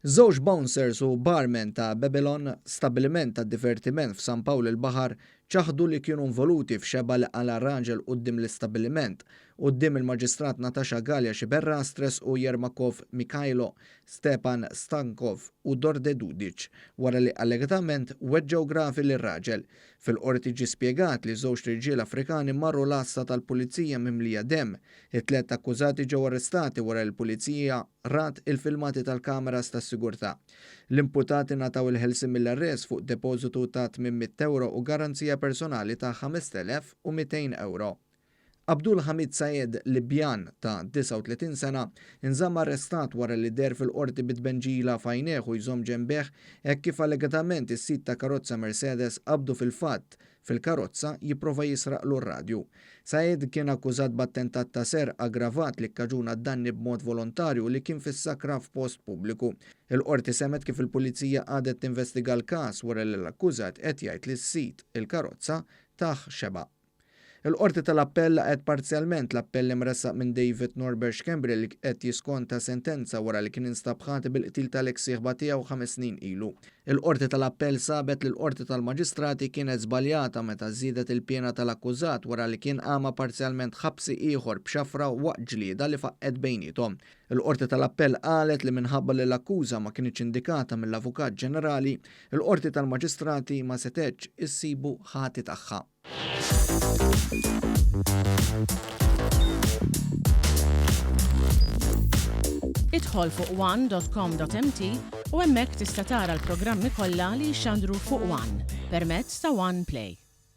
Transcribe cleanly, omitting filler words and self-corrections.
Żewġ bouncers u barman ta' Babylon, stabbiliment ta' divertiment f'San Pawl il-Baħar, ċaħdu li kienu involuti f'xebgħa li qala' raġel quddiem l-istabbiliment. Quddiem il-Maġistrat Natasha Galea Sciberras tressqu Yermakov Mikhailo, Stepan Stankov u Dorde Dudic wara li allegatament weġġgħu gravi lir-raġel. Fil-Qorti ġie spjegat li żewġt irġiel Afrikani marru l-għassa tal-Pulizija mimlija demm. It-tlett akkużati ġew arrestati wara li l-Pulizija rat il-filmati tal-kameras tas-sigurtà. L-imputati ngħataw il-ħelsien mill-arrest fuq depożitu ta' 800 ewro u garanzija personali ta' 5,200 ewro. Abdul Hamid Saed, Libjan ta' 39 sena, inżamm arrestat wara li deher fil-Qorti bi tbenġila f'għajnejh u jżomm ġenbeh hekk kif allegatament is-sid ta' karozza Mercedes qabdu fil-fatt fil-karozza jipprova jisraqlu r-radju. Saed kien akkużat b'attentat ta' serq aggravat li kkaġuna danni b'mod volontarju li kien fis-sakra f'post pubbliku. Il-Qorti semgħet kif il-Pulizija qagħdet tinvestiga l-każ wara li l-akkużat qed jgħid li s-sid il-karozza tah xebgħa. Il-Qorti tal-Appell laqgħet parzjalment l-appell imressaq minn David Norbert Schembri li qed jiskonta sentenza wara li kien instab ħati bil-qtil tal-eks sieħba tiegħu ħames snin ilu. Il-Qorti tal-Appell sabet li l-Qorti tal-Maġistrati kienet żbaljata meta żiedet il-piena tal-akkużat wara li kien għama parzjalment ħabsi ieħor b'xafra waqt ġlieda li faqqgħet bejniethom. Il-Qorti tal-Appell qalet li minħabba li l-akkuża ma kinitx indikata mill-Avukat Ġenerali, il-Qorti tal-Maġistrati ma setgħetx issibu ħati tagħha. Idħol fuq one.com.mt u hemmhekk tista' tara l-programmi kollha li jixxandru fuq One permezz ta' One Play.